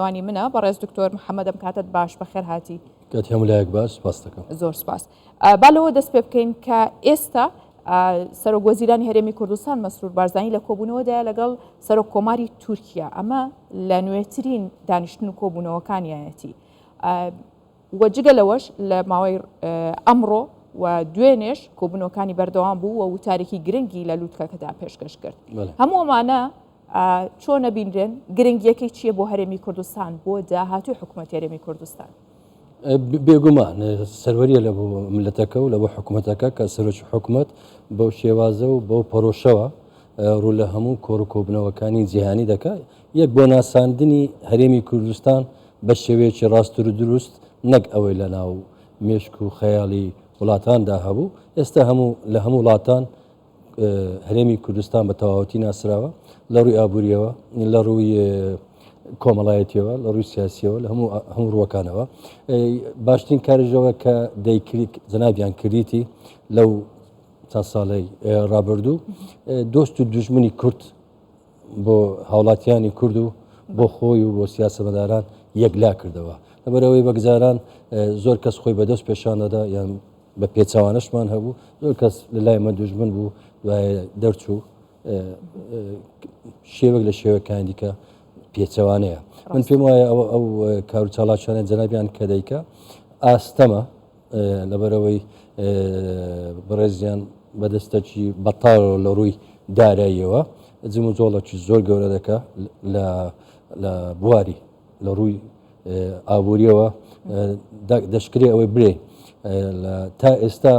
میوانی منە بەڕێز دکتۆر محەممەد ئەم کاتت باش بەخێر هاتی. کاتی هەموو لایەک باش سپاست دەکەم. زۆر سپاس. با لەوە دەست پێ بکەین کە ئێستا سەرۆک وەزیرانی هەرێمی کوردستان مەسرور بارزانی لە کۆبوونەوەدایە لەگەڵ سەرۆک کۆماری تورکیا ئەمە لە نوێترین دانیشتن و کۆبوونەوەکانیایەتی و جگە لەوەش لە ماوەی ئەمڕۆ و دوێنێش کۆبوونەوەکانی بەردەوام بوو و وتارێکی گرنگی لە لوتکەکەدا پێشکەش کرد. هەموو ئەمانە چۆن ئەبینرێن؟ گرنگیەکەی چییە بۆ هەرێمی کوردستان، بۆ داهاتووی حکومەتی هەرێمی کوردستان؟ بێگومان سەروەریە لە بۆ ملەتەکە و لە بۆ حکوومەتەکە کە سەرۆکی حکوومەت بەو شێوازە و بەو پەرۆشەوە ڕوو لە هەموو کۆڕ و کۆبنەوەکانی جیهانی دەکا یەک بۆ ناساندنی هەرێمی کوردستان بە شێوەیەکی ڕاستتر و دروست نەک ئەوەی لە ناو مێشک و خەیاڵی وڵاتاندا هەبوو ئێستا هەموو لە هەموو وڵاتان هەرێمی کوردستان بە تەواوەتی ناسراوە لە ڕووی ئابووریەوە لە ڕووی کۆمەڵایەتیەوە لە ڕووی سیاسیەوە لە هەموو هەموو ڕووەکانەوە باشترین کارژەوە کە دەیکرد جەنابیان کردیتی لەو چەند ساڵەی ڕابردوو دۆست و دوژمنی کورد بۆ هاوڵاتیانی کورد و بۆ خۆی و بۆ سیاسەمەداران یەکلا کردەوە لەبەرەوەی بەگزاران زۆر کەس خۆی بەدەست پێشان دەدا یان بە پێچەوانەشمان هەبوو زۆر کەس لە لای مە دوژمن بوو دوای دەرچوو شێوەک لە شێوەکانی دیکە پێچەوانەیە من پێم وایە ئەو ئەو کار و چالاکیانە جەنابیان کە دەیکا ئاستەمە لەبەرەوەی بەڕێزیان بەدەستەکی بەتاڵەوە لە ڕووی داراییەوە جموجۆڵێکی زۆر گەورە دەکا لە بواری لە ڕووی ئابووریەوە دەشکرێ ئەوەی بلێ تا ئێستا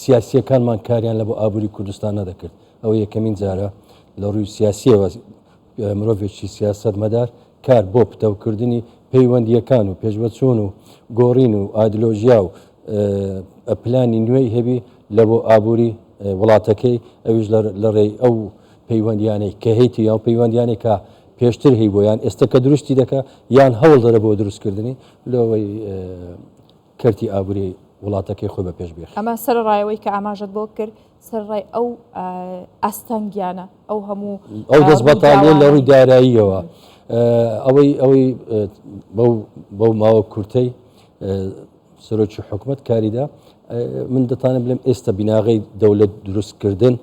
سیاسیەکانمان کاریان لە بۆ ئابووری کوردستان نەدەکرد ئەوە یەکەمین جارە لە ڕووی سیاسیەوە مرۆڤێکی سیاست مەدار کار بۆ پتەوکردنی پەیوەندیەکان و پێشبەچوون و گۆڕین و ئایدلۆژیا و پلانی نوێی هەبی لە بۆ ئابووری وڵاتەکەی ئەویش لە ڕێی ئەو پەیوەندیانەی کە هەیتی یان پەیوەندیانەی کە پێشتر هەیبووە یان ئێستا کە دروستی دەکا یان هەوڵ دەرە بۆ دروستکردنی لەوەی کەرتی ئابووری وڵاتەکەی خۆی بە پێش بێخ. ئەمە سەرەڕای ئەوەی کە ئاماژەت بۆ کرد، سەرەڕای ئەو ئاستەنگیانە، ئەو هەموو ئەو دەست بەتاڵیە لە ڕووی داراییەوە ئەوەی ئەوەی بەو بەو ماوە کورتەی سەرۆکی حکومەت کاریدا من دەتانم بلێم ئێستا بیناغەی دەولەت دروستکردن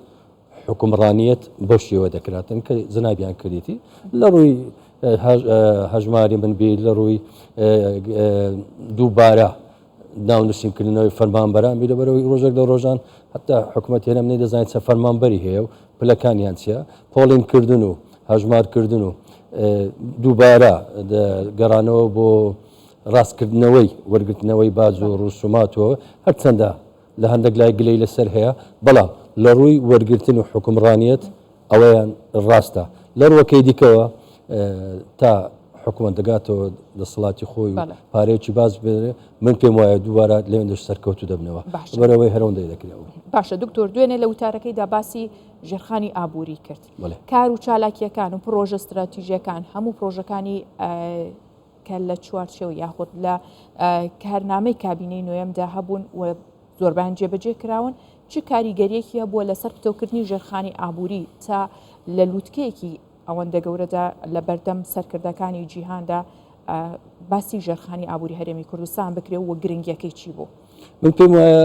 حوکمڕانیەت بەو شێوە دەکراتن کە جەنابیان کردیتی لە ڕووی هەژماری من بی لە ڕووی دووبارە ناونووسینکردنەوەی فەرمانبەران بی لەبەرەوەی ڕۆژێک لە ڕۆژان حتا حکوومەت هێرم نەیدەزانێت چە فەرمانبەری هەیە و پلەکانیان چییە پۆڵینکردن و هەژمارکردن و دووبارە گەڕانەوە بۆ ڕاستکردنەوەی وەرگرتنەوەی باج و ڕسوماتەوە هەرچەندە لە هەندەک لای گلەی لەسەر هەیە، بەڵام لە ڕووی وەرگرتن و حوکمڕانیەت ئەوەیان ڕاستە. لە ڕووەکەی دیکەوە تا حکومەت دەگاتەوە دەسەڵاتی خۆی و پارەیەکی باش بێنێ، من پێم وایە دووبارە لەوێندەش سەرکەوتوو دەبنەوە. لەبەرئەوەی هەر ئەوەندەی دەکرێ ئەو. باشە دکتۆر دوێنێ لە وتارەکەیدا باسی ژێرخانی ئابووری کرد. کار و چالاکییەکان و پڕۆژە ستراتیژییەکان، هەموو پڕۆژەکانی کە لە چوارچێوە یاخود لە کارنامەی کابینەی نۆیەمدا هەبوون و زۆربیان جێبەجێ کراون، چ کاریگەریەکی هەبووە لەسەر پتەوکردنی ژێرخانی ئابووری تا لە لووتکەیەکی ئەوەندە گەورەدا لە بەردەم سەرکردەکانی جیهاندا باسی ژێرخانی ئابووری هەرێمی کوردستان بکرێ و گرنگیەکەی چی بوو؟ من پێم وایە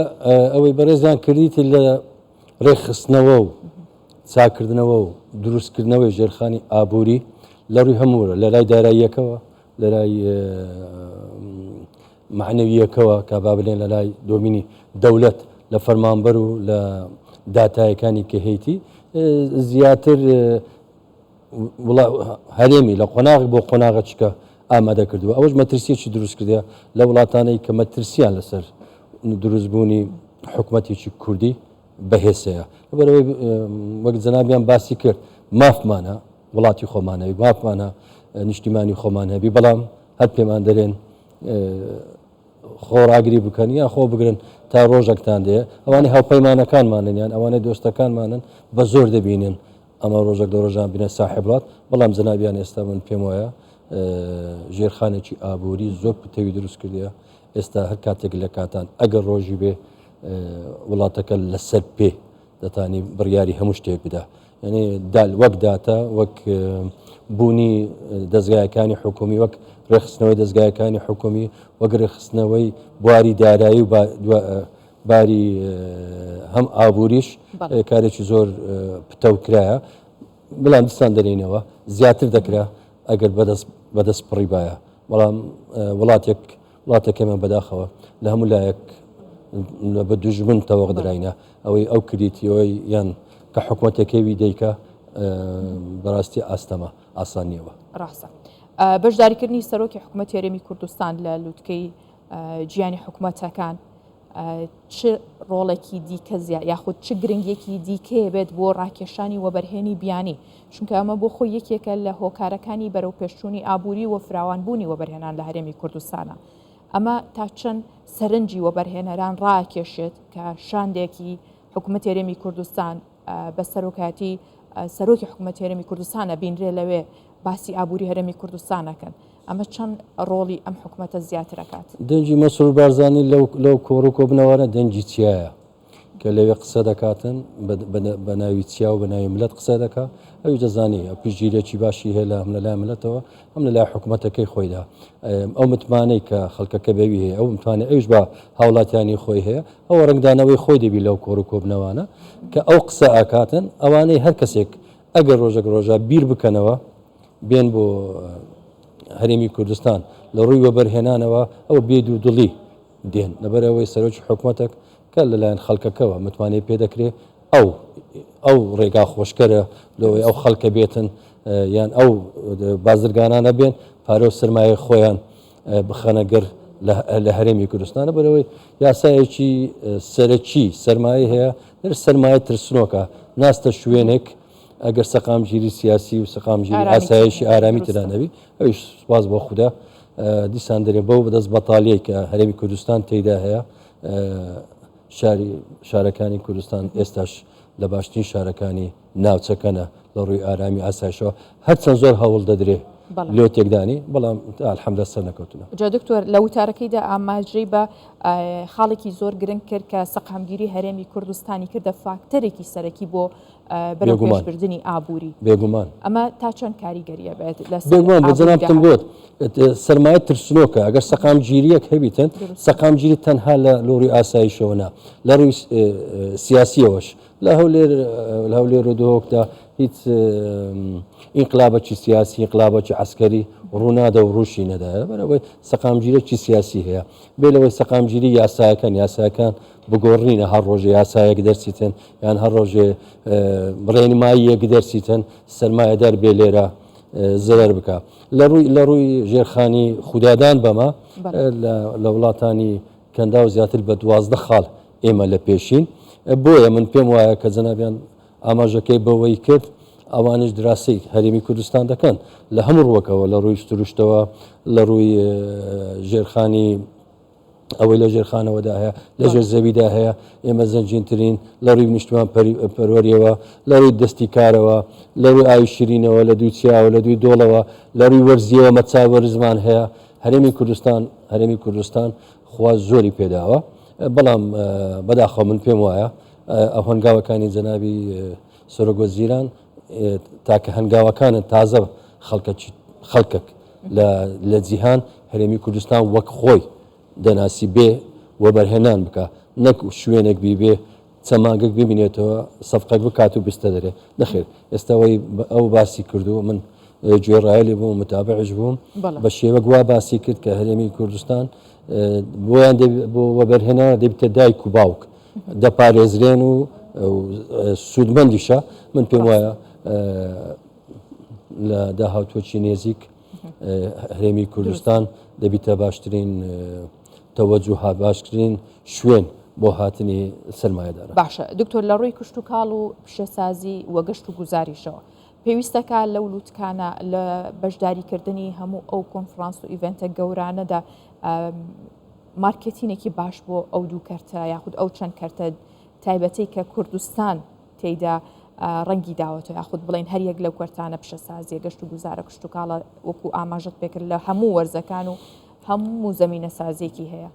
ئەوەی بەڕێزیان کردیتی لە ڕێکخستنەوە و چاککردنەوە و دروستکردنەوەی ژێرخانی ئابووری لە ڕووی هەموو لە لای داراییەکەوە لە لای معنەویەکەوە کە با بلێن لە لای دۆمینی دەولەت لە فەرمانبەر و لە داتایەکانی کە هەیتی زیاتر هەرێمی لە قۆناغ بۆ قۆناغە چکە ئامادە کردووە ئەوەش مەترسیەکی دروست کردە لە وڵاتانەی کە مەترسیان لەسەر دروستبوونی حکوومەتێکی کوردی بەهێز هەیە لەبەرئەوەی وەک جەنابیان باسی کرد مافمانە وڵاتی خۆمان هەبی مافمانە نیشتیمانی خۆمان هەبی بەڵام هەر پێمان دەرێن خۆڕاگری بکەن یان خۆ بگرن تا ڕۆژەکتان دێ ئەوانەی هاوپەیمانەکانمانن یان ئەوانەی دۆستەکانمانن بە زۆر دەبینن ئەمە ڕۆژێک لە ڕۆژان بینە ساحێب وڵات بەڵام جەنابیان ئێستا من پێم وایە ژێرخانێکی ئابووری زۆر پتەوی دروست کردیە ئێستا هەر کاتێک لە کاتان ئەگەر ڕۆژی بێ وڵاتەکە لەسەر پێ دەتانی بڕیاری هەموو شتێک بدا یعنی دال وەک داتا وەک بوونی دەزگایەکانی حکومی، وەک ڕێکخستنەوەی دەزگایەکانی حکومی، وەک ڕێکخستنەوەی بواری دارایی و باری هەم ئابووریش کارێکی زۆر پتەو کرایە. بەڵام دیسان دەرێینەوە زیاتر دەکرا ئەگەر بەدەست پڕی بایە، بەڵام وڵاتێک وڵاتەکەمان بەداخەوە لە هەموو لایەک بە دوژمن تەوەق دراینە ئەوەی ئەو کریتیەوەی یان کە حکوومەتەکەوی دەیکە بەڕاستی ئاستەمە ئاسان نییەوە. ڕاستە بەشداریکردنی سەرۆکی حکوومەت هەرێمی کوردستان لە لوتکەی جیانی حکوومەتەکان چ ڕۆڵێکی دیکە زیا یاخود چ گرنگیەکی دیکەیە بێت بۆ ڕاکێشانی وەبەرهێنی بیانی چونکە ئەمە بۆ خۆی یەکێکە لە هۆکارەکانی بەرەوپێشچوونی ئابووری و فراوانبوونی وەبەرهێنان لە هەرێمی کوردستانە. ئەمە تا چەند سەرنجی وەبەرهێنەران ڕاکێشێت کە شاندێکی حکوومەتی هەرێمی کوردستان بە سەرۆکایەتی سەرۆکی حکوومەتی هەرێمی کوردستانە بینرێ لەوێ باسی ئابووری هەرێمی کوردستان ئەکەن. ئەمە چەند ڕۆڵی ئەم حکومەتە زیاتر ئەکات؟ دەنگی مەسرور بارزانی لەو کۆڕ و کۆبنەوانە دەنگی چیایە کە لەوێ قسە دەکاتن بە ناوی چیا و بە ناوی ملت قسە دەکا ئەویش دەزانی ئەو پشتگیریەکی باشی هەیە لە هەم لە لای ملتەوە هەم لە لای حکوومەتەکەی خۆیدا ئەو متمانەی کە خەڵکەکە بەوی هەیە ئەو متمانەی ئەویش بە هاوڵاتیانی خۆی هەیە ئەوە ڕەنگدانەوەی خۆی دەبی لەو کۆڕ و کۆبنەوانە کە ئەو قسە ئاکاتن ئەوانەی هەر کەسێک ئەگەر ڕۆژێک ڕۆژە بیر بکەنەوە بێن بۆ هەرێمی کوردستان لە ڕووی وەبەرهێنانەوە ئەوە بێ دوو دڵی دێن لەبەرئەوەی سەرۆکی حکومەتەک کە لەلایەن خەڵکەکەوە متمانەی پێدەکرێ ئەو ئەو ڕێگا خۆشکەرە لەوەی ئەو خەڵکە بێتن یان ئەو بازرگانانە بێن پارە و سرمایە خۆیان بخەنە گەر لە هەرێمی کوردستانە بەرەوەی یاسایەکی سەرەکی سەرمایە هەیە دەر سەرمایە ترسنۆکە ناستە شوێنێک ئەگەر سەقامگیری سیاسی و سەقامگیری ئاسایشی ئارامی تێدا نەبی ئەویش سوپاس بۆ خودا دیسان دەرێ بەو بەدەست بەتاڵیەی کە هەرێمی کوردستان تێیدا هەیە شاری شارەکانی کوردستان ئێستاش لە باشترین شارەکانی ناوچەکەنە لە ڕووی ئارامی ئاسایشەوە هەرچەند زۆر هەوڵ دەدرێ لۆ تێکدانی بەڵام الحمدلله سەر نەکەوتنە. جا دکتۆر لە وتارەکەیدا ئاماژەی بە خاڵێکی زۆر گرنگ کرد کە سەقامگیری هەرێمی کوردستانی کردە فاکتەرێکی سەرەکی بۆ بەرەوپێشبردنی ئابووری. بێگومان. ئەمە تا چەند کاریگەریە بێت لەسەر بێگومان بە جەنابتم گوت سەرمایە ترسنۆکە ئەگەر سەقامگیریەک هەبیتن سەقامگیری تەنها لە لۆڕی ئاسایشەوە نا لە ڕووی سیاسیەوەش لە هەولێر لە هەولێر و دهۆکدا هیچ ئینقلابەکی سیاسی ئینقلابەکی عەسکەری ڕوونادە و ڕووشی نەدایە لەبەرئەوەی سەقامگیرێکی سیاسی هەیە بێ لەوەی سەقامگیری یاسایەکان یاساکان بگۆڕنینە هەر ڕۆژێ یاسایەک دەرچیتن یان هەر ڕۆژێ ڕێنماییەک دەرچیتن سەرمایەدار بێ لێرە زەرەر بکە لە ڕووی لە ڕووی ژێرخانی خودادان بەمە لە وڵاتانی کەنداو زیاتر بە 12 خاڵ ئێمە لە پێشین بۆیە من پێم وایە کە جەنابیان ئاماژەکەی بەوەی کرد ئەوانش دراسی هەرێمی کوردستان دەکەن لە هەموو ڕووەکەوە لە ڕووی سروشتەوە لە ڕووی ژێرخانی ئەوەی لە ژێرخانەوەدا هەیە لە ژێر زەویدا هەیە ئێمە زەنگینترین لە ڕووی نیشتمان پەروەریەوە لە ڕووی دەستی کارەوە لە ڕووی ئاوی شیرینەوە لە دووی چیاوە لە دووی دۆڵەوە لە ڕووی وەرزیەوە مەچا وەرزمان هەیە هەرێمی کوردستان هەرێمی کوردستان خوا زۆری پێداوە بەڵام بەداخەوە من پێم وایە ئەو هەنگاوەکانی جەنابی سەرۆک وەزیران تاکە هەنگاوەکانن تازە خەڵکەکی خەڵکەک لە جیهان هەرێمی کوردستان وەک خۆی دەناسی بێ وەبەرهێنان بکە نەک شوێنێک بیبێ چەند مانگێک ببینێتەوە سەفقەک بکات و بستە دەرێ نەخێر ئێستاوەی ئەو باسی کردو من گوێڕایەلی بووم متابعش بووم بە شێوەک وا باسی کرد کە هەرێمی کوردستان بۆیان بۆ وەبەرهێنان دەبێتە دایک و باوک دەپارێزرێن و سوودمەندیشە من پێم وایە لە داهاتوەکی نێزیک هەرێمی کوردستان دەبیتە باشترین تەوەجوها باشترین شوێن بۆ هاتنی سەرمایەداران. باشە دکتۆر لە ڕووی کشتوکاڵ و پیشەسازی و گەشت و گوزاریشەوە پێویستەکە لەو لوتکانە لە بەشداریکردنی هەموو ئەو کۆنفرانس و event ە گەورانەدا مارکێتینێکی باش بۆ ئەو دوو کەرتە یاخود ئەو چەند کەرتە تایبەتەی کە کوردستان تێیدا ڕەنگی داوەتەوە یاخود بڵێین هەر یەک لەو کەرتانە پیشەسازیە گەشت و گوزارە کشتوکاڵە وەکو ئاماژەت پێکرد لە هەموو وەرزەکان و هەموو زەمینەسازیەکی هەیە.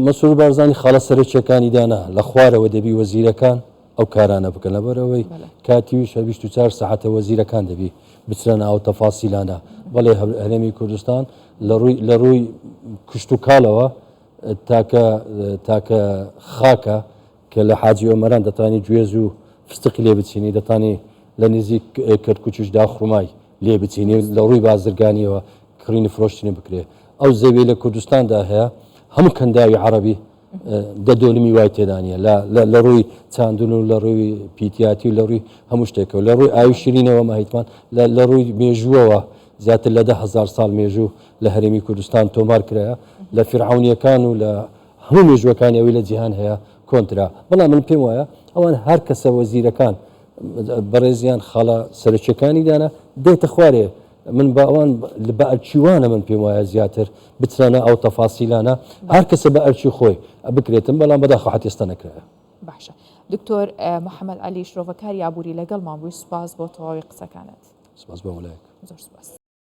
مەسرور بارزانی خاڵە سەرەکیەکانی دانا، لە خوارەوە دەبی وەزیرەکان ئەو کارانە بکەن، لەبەرئەوەی کاتیش هەر 24 سەعاتە وەزیرەکان دەبی. بچنە ناو تەفاسیلانە. بەڵێ هەرێمی کوردستان لە ڕووی لە ڕووی کشتوکاڵەوە تاکە تاکە خاکە کە لە حاجی ئۆمەران دەتانی گوێز و فستقی لێ بچینی، دەتانی لە نزیک کەرکوکیشدا خورمای لێ بچینی، لە ڕووی بازرگانیەوە کڕین و فرۆشتنی بکرێ. ئەو زەویەی لە کوردستاندا هەیە هەموو کەنداوی عەڕەبی دە دۆنمی وای تێدا نییە لە ڕووی چاندن و لە ڕووی پیتیاتی و لە ڕووی هەموو شتێکەوە لە ڕووی ئاوی شیرینەوە ماهیتمان لە ڕووی مێژووەوە زیاتر لە 10,000 ساڵ مێژوو لە هەرێمی کوردستان تۆمار کرایە لە فیرعەونیەکان و لە هەموو مێژووەکانی ئەوەی لە جیهان هەیە کۆنترە بەڵام من پێم وایە ئەوان هەر کەسە وەزیرەکان بەڕێزیان خاڵە سەرەکیەکانی دانا دێتە خوارێ من بە ئەوان بە ئەرکیوانە من پێم وایە زیاتر بچنە ئەو تەفاسیلانە هەر کەسە بە ئەرکی خۆی بکرێتن بەڵام بەداخەوە حەت ئێستا نەکرایە. باشە دکتۆر محەممەد عەلی شرۆڤەکاری ئابووری لەگەڵمان بووی سوپاس بۆ تەواوی قسەکانت. سپاس بۆ هەموو لایەک. زۆر سپاس.